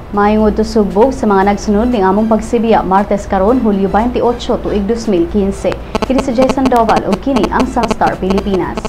Maayong udto, Sugbo, sa mga nagsunod ning among pagsibiya, Martes karon, Hulyo 28, tuig 2015. Kini si Jason Doval ug kini ang Sunstar Pilipinas.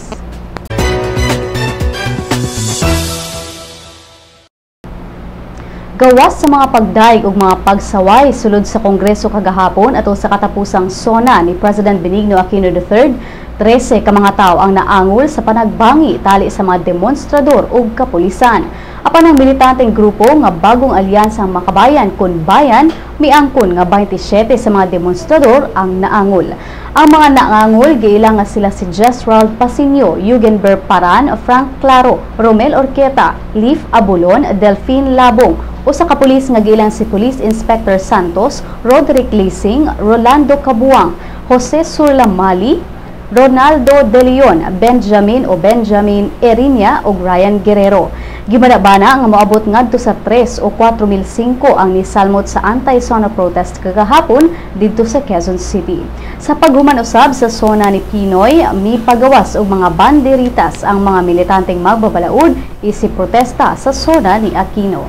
Gawas sa mga pagdaig ug mga pagsaway sulod sa Kongreso kagahapon ato sa katapusang SONA ni President Benigno Aquino III, 13 ka mga tawo ang naangol sa panagbangi tali sa mga demonstrador ug kapulisan. Apan ang militanteng grupo nga Bagong Alyansang Makabayan kun Bayan miangkon nga 27 sa mga demonstrador ang naangol. Ang mga naangol giila nga sila si Jesrald Pasinio, Eugenber Paran, Frank Claro, Romel Orqueta, Leif Abulon, Delphine Labong, usa ka pulis nga giilang si Police Inspector Santos, Roderick Lising, Rolando Cabuang, Jose Surlamali, Ronaldo De Leon, Benjamin o Benjamin Erinia ug Ryan Guerrero. Gibanabana nga moabot ngadto sa 3 o 4,005 ang nisalmot sa anti-SONA protest kagahapon didto sa Quezon City. Sa paghuman usab sa SONA ni PNoy, mipagawas og mga banderitas ang mga militanteng magbabalaod isip protesta sa SONA ni Aquino.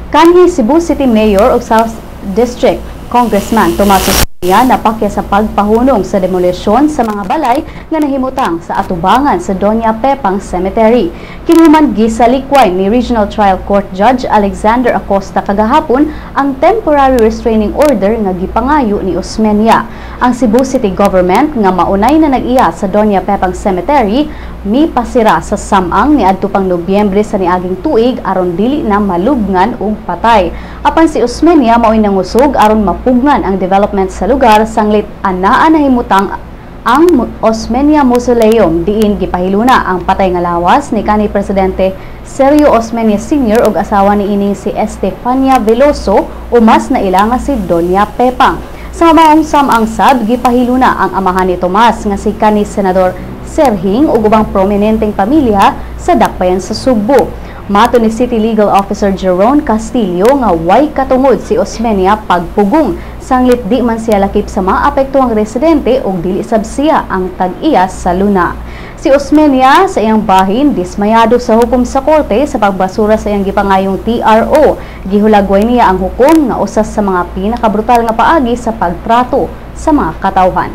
Kanhi Cebu City Mayor ug South District Congressman Tomas Osmeña napakya sa pagpahunong sa demolisyon sa mga balay nga nahimutang sa atubangan sa Doña Pepang Cemetery. Kinuman gisalikway ni Regional Trial Court Judge Alexander Acosta kagahapon ang temporary restraining order nga gipangayo ni Osmeña. Ang Cebu City Government nga maunay na nag-iya sa Doña Pepang Cemetery mipasira sa samang niadto pang Nobyembre sa niaging tuig aron dili na malubngan og patay. Apan si Osmeña mao'y nangusog aron mapugnan ang development sa lugar sanglit anaa nahimutang ang Osmeña Mausoleum diin gipahiluna ang patay nga lawas ni kanhi Presidente Sergio Osmeña Sr. ug asawa ni ining si Estefania Veloso o mas naila nga si Doña Pepang. Sa maong samang sab gipahiluna ang amahan ni Tomas nga si kanhi Senador Serhing ug ubang prominenteng pamilya sa dakbayan sa Sugbo. Mato ni City Legal Officer Jerome Castillo nga way katungod si Osmeña pagpugong sanglit di man siya lakip sa maapektuhang residente ug dili sab siya ang tag-iya sa luna. Si Osmeña sa iyang bahin dismayado sa hukom sa korte sa pagbasura sa iyang gipangayong TRO. Gihulagway niya ang hukom nga usa sa mga pinakabrutal nga paagi sa pagtrato sa mga katawhan.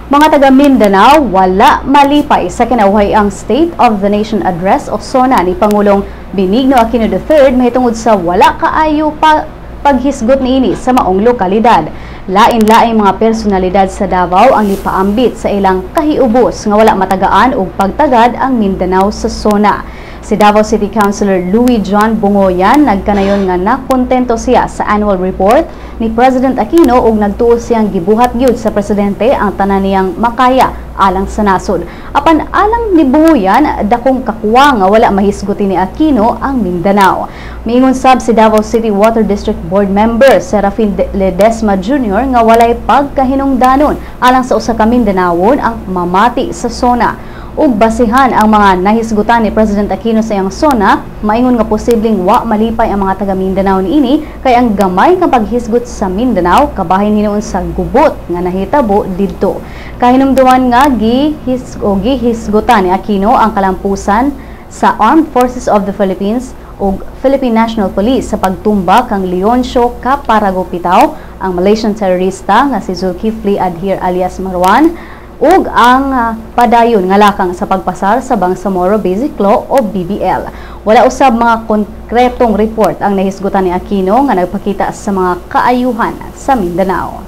Mga taga Mindanao wala malipay sa kinauhay ang State of the Nation Address o SONA ni Pangulong Benigno Aquino III mahitungod sa wala kaayo pa paghisgot niini sa maong lokalidad. Lain-laing mga personalidad sa Davao ang nipaambit sa ilang kahiubos nga wala matagaan og pagtagad ang Mindanao sa SONA. Si Davao City Councilor Louis John Bongoyan nagkanayon nga nakontento siya sa annual report ni President Aquino ug nagtuo siyang gibuhat gyud sa presidente ang tanan niyang makaya alang sa nasod. Apan alang ni Bongoyan, dakong kakuwa nga wala mahisguti ni Aquino ang Mindanao. Miingon sab si Davao City Water District Board Member Serafin Ledesma Jr. nga walay pagkahinungdanon alang sa usa ka Mindanawon ang mamati sa SONA. Ug basihan ang mga nahisgutan ni President Aquino sa iyang SONA, maingon nga posibleng wa malipay ang mga taga Mindanao niini kay ang gamay nga paghisgot sa Mindanao kabahin hinuon sa gubot nga nahitabo didto. Kahinumduman nga gihisgutan ni Aquino ang kalampusan sa Armed Forces of the Philippines ug Philippine National Police sa pagtumba kang Leoncio Caparago Pitao, ang Malaysian terrorista nga si Zulkifli Adhir alias Marwan, ug ang padayon nga lakang sa pagpasar sa Bangsamoro Basic Law o BBL. Wala usab mga konkretong report ang nahisgutan ni Aquino nga nagpakita sa mga kaayuhan sa Mindanao.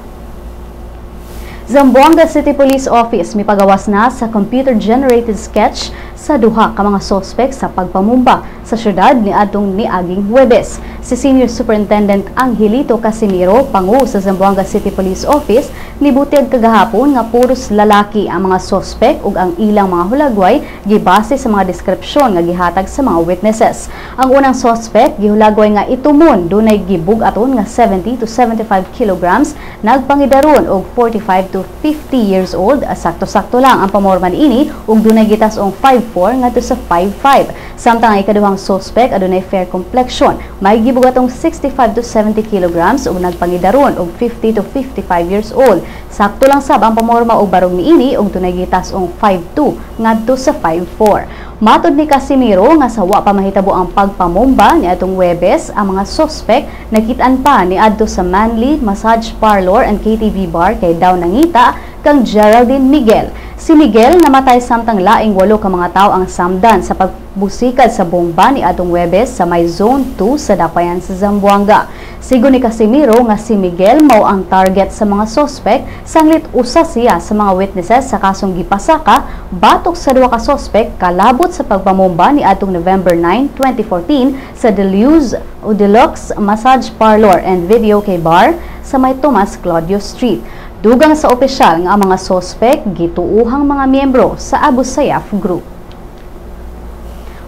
Zamboanga City Police Office mipagawas na sa computer-generated sketch sa duha ka mga sospek sa pagpamumba sa syudad ni adtong niaging Huwebes. Si Senior Superintendent Angelito Casimiro, pangu sa Zamboanga City Police Office, nibutyag kagahapon nga puros lalaki ang mga sospek ug ang ilang mga hulagway gibase sa mga deskripsyon nga gihatag sa mga witnesses. Ang unang sospek gihulagway nga itumon dunay gibug-aton nga 70 to 75 kilograms, nagpangidaron og 45 to 50 years old, sakto-sakto lang ang pamorma niini ug dunay gitas-ong 5 5'4 ngadto sa 5'5. Samtang ang ikaduhang suspect adunay fair complexion, may gibugatong 65 to 70 kilograms ug nagpangidaron og 50 to 55 years old. Sakto lang sab ang pamorma og barog niini ug dunay gitas-ong 5'2 ngadto sa 5'4. Matod ni Casimiro nga sa wa pa mahitabo ang pagpamomba niadtong Huwebes, ang mga suspect nakit-an pa niadto sa Manly Massage Parlor and KTV Bar kay daw nangita kang Geraldine Miguel. Si Miguel namatay samtang laing walo ka mga tawo ang samdan sa pagbusikad sa bomba niadtong Huwebes sa may Zone 2 sa Dapayan sa Zamboanga. Sigon ni Casimiro nga si Miguel mao ang target sa mga suspect sanglit usa siya sa mga witnesses sa kasong gipasaka batok sa duha ka suspect kalabot sa pagpamomba niadtong November 9, 2014 sa Deluxe o Deluxe Massage Parlor and Videoke Bar sa may Tomas Claudio Street. Dugang sa opisyal nga ang mga suspect gituuhang mga miyembro sa Abu Sayyaf Group.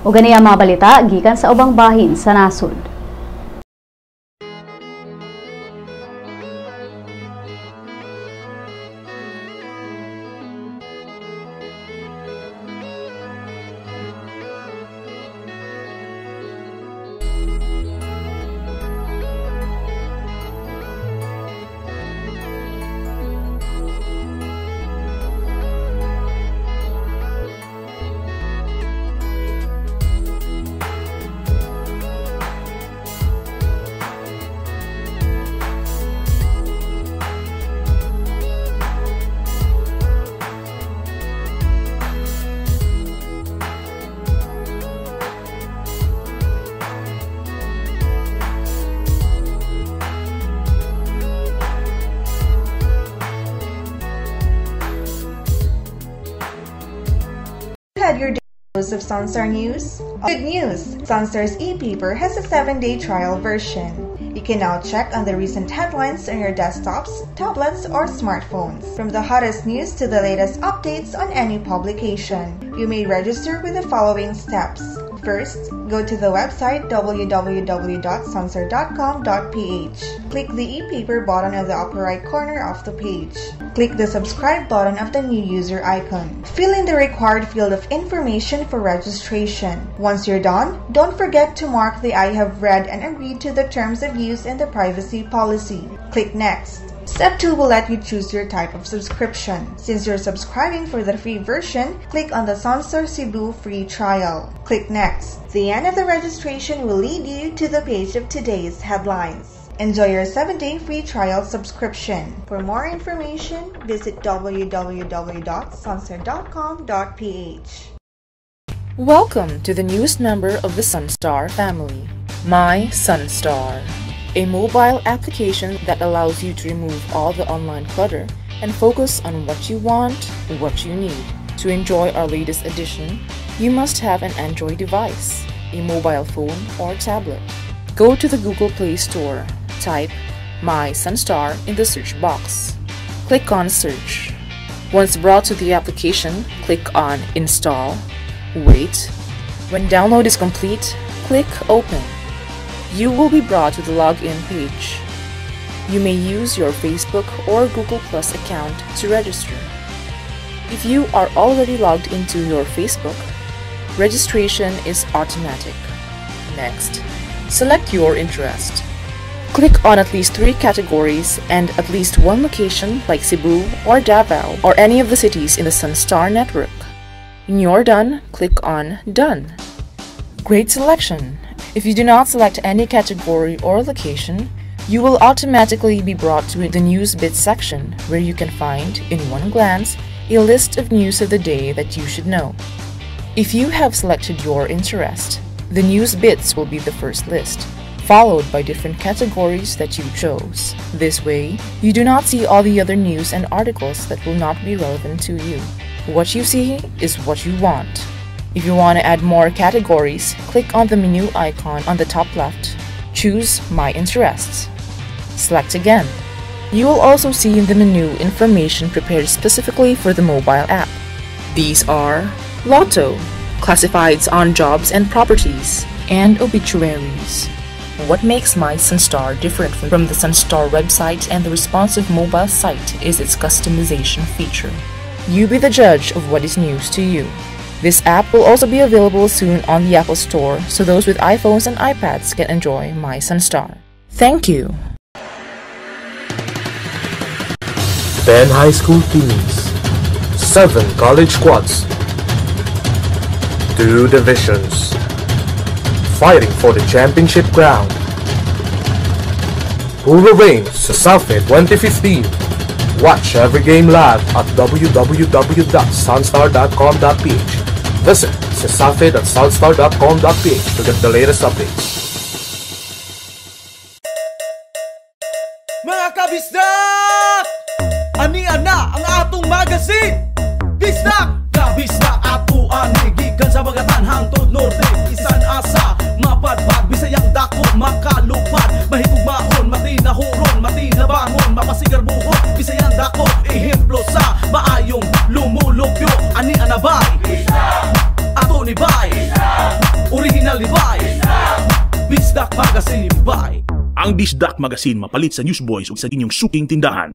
O gani ang mga balita gikan sa ubang bahin sa nasod. Had your dose of Sunstar News? Good news! Sunstar's e-paper has a 7-day trial version. You can now check on the recent headlines on your desktops, tablets, or smartphones. From the hottest news to the latest updates on any publication. You may register with the following steps. First, go to the website www.sunstar.com.ph. Click the e-paper button at the upper right corner of the page. Click the subscribe button of the new user icon. Fill in the required field of information for registration. Once you're done, don't forget to mark the I have read and agreed to the terms of use and the privacy policy. Click Next. Step 2 will let you choose your type of subscription. Since you're subscribing for the free version, click on the Sunstar Cebu free trial. Click Next. The end of the registration will lead you to the page of today's headlines. Enjoy your 7-day free trial subscription. For more information, visit www.sunstar.com.ph. Welcome to the newest member of the Sunstar family, My Sunstar, a mobile application that allows you to remove all the online clutter and focus on what you want, what you need. To enjoy our latest edition, you must have an Android device, a mobile phone or tablet. Go to the Google Play Store, type My Sunstar in the search box. Click on Search. Once brought to the application, click on Install. Wait. When download is complete, click Open. You will be brought to the login page. You may use your Facebook or Google Plus account to register. If you are already logged into your Facebook, registration is automatic. Next, select your interest. Click on at least 3 categories and at least 1 location like Cebu or Davao or any of the cities in the Sunstar network. When you're done, click on Done. Great selection! If you do not select any category or location, you will automatically be brought to the News Bits section, where you can find, in one glance, a list of news of the day that you should know. If you have selected your interest, the News Bits will be the first list, followed by different categories that you chose. This way, you do not see all the other news and articles that will not be relevant to you. What you see is what you want. If you want to add more categories, click on the menu icon on the top left. Choose My Interests. Select again. You will also see in the menu information prepared specifically for the mobile app. These are Lotto, classifieds on jobs and properties, and obituaries. What makes My Sunstar different from the Sunstar website and the responsive mobile site is its customization feature. You be the judge of what is news to you. This app will also be available soon on the Apple Store, so those with iPhones and iPads can enjoy My Sunstar. Thank you! 10 high school teams, 7 college squads, 2 divisions, fighting for the championship crown. Who will reign Cesafi 2015? Watch every game live at www.sunstar.com.ph. Visit cesafi.sunstar.com.ph to get the latest updates. Mga kabisdak! Ania na ang atong magazine! Bisdak! Kabisdak ato ani gikan sa Bagatan hangtod Norte, isan asa mapadpad, Bisayang dako makalupad, mahigugmaon, matinahuron, matinabangon, mapasigarbuhon, Bisayang dako ehemplo sa maayong lumulupyo. Ania na bay? Bisdak! Ato ni bay? Bisdak! Original ni bay? Bisdak! Bisdak Magazine bay! Ang Bisdak Magazine mapalit sa Newsboys ug sa inyong suking tindahan.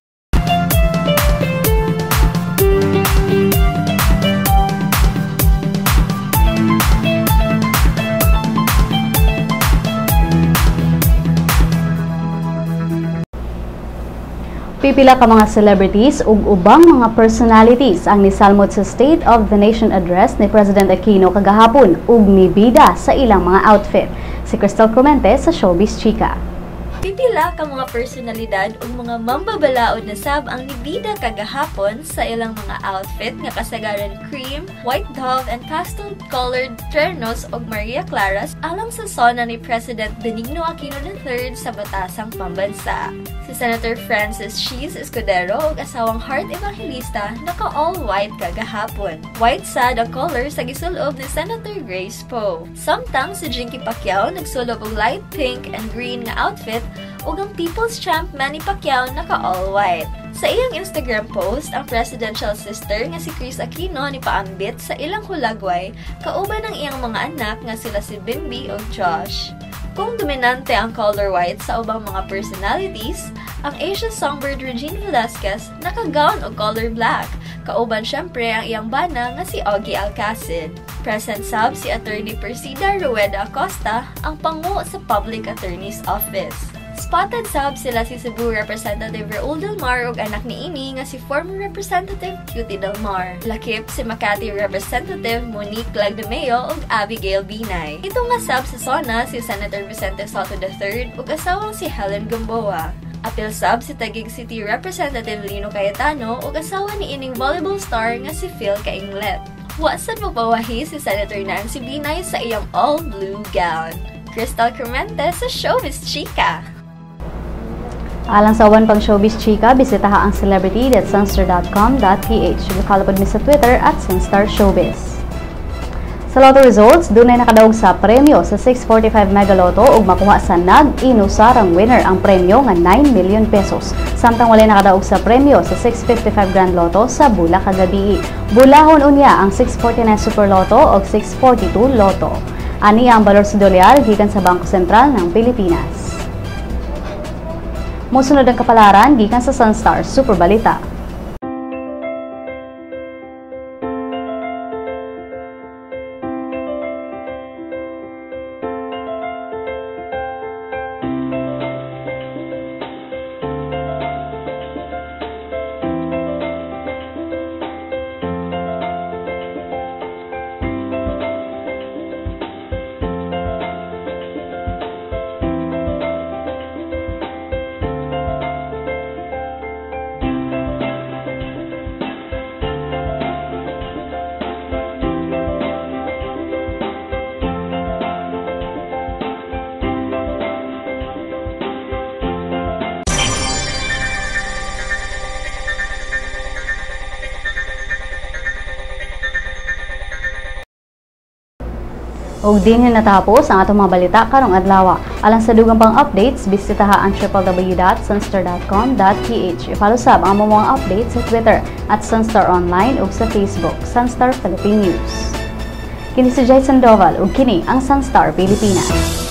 Pipila ka mga celebrities ug ubang mga personalities ang nisalmot sa State of the Nation Address ni President Aquino kagahapon ug nibida sa ilang mga outfit. Si Crystal Clemente sa Showbiz Chika. Pipila ka mga personalidad ug mga mambabalaod na sab ang nibida kagahapon sa ilang mga outfit nga kasagaran cream, white dove and pastel-colored ternos ug Maria Claras alang sa sona ni President Benigno Aquino III sa Batasang Pambansa. Si Senator Francis Cheese Escudero ug asawang Heart Evangelista naka all-white kagahapon. White sad ang color sa gisulob ni Senator Grace Poe. Samtang si Jinky Pacquiao nagsulob og light pink and green nga outfit ug ang People's Champ Manny Pacquiao naka all white. Sa iyang Instagram post, ang presidential sister nga si Kris Aquino ni paambit sa ilang hulagway kauban ang iyang mga anak nga sila si Bimby ug Josh. Kung dominante ang color white sa ubang mga personalities, ang Asia songbird Regine Velasquez naka-gown og color black, kauban syempre ang iyang bana nga si Ogie Alcacid. Present sab si Attorney Persida Rueda Acosta, ang pangu sa Public Attorney's Office. Spotted sab sila si Cebu Representative Raul Del Mar ug anak ni ini nga si former Representative Cutie Del Mar. Lakip si Makati Representative Monique Lagdameo ug Abigail Binay. Ito nga sab sa SONA si Senator Vicente Soto III ug asawang si Helen Gamboa. Apil sab si Taguig City Representative Lino Cayetano ug asawa ni ining volleyball star nga si Phil Cainglet. Wa sad magpawahi si Senator Nancy Binay sa iyang all-blue gown. Crystal Clemente sa Showbiz Chika. Alang sa uban pang Showbiz Chika, bisitaha ang celebrity.sunstar.com.ph. Kalapod mi sa Twitter at Sunstar Showbiz. Sa Lotto results, dunay nakadaog sa premyo sa 645 Mega Lotto ug makuha sa nag-inusarang winner ang premyo nga 9 million pesos. Samtang walay nakadaog sa premyo sa 655 Grand Lotto sa Bula kagabi. Bulahon unya ang 649 Super Lotto ug 642 Lotto. Ani ang balor sa dolyar gikan sa Bangko Sentral ng Pilipinas. Mosunod ang kapalaran gikan sa Sunstar Super Balita. Ug dinhi natapos ang atong mga balita karong adlaw. Alang sa dugang pang updates, bisitaha ang www.sunstar.com.ph. I-follow sab ang among mga updates sa Twitter at Sunstar Online ug sa Facebook, Sunstar Philippine News. Kini si Jai Sandoval ug kini ang Sunstar Pilipinas.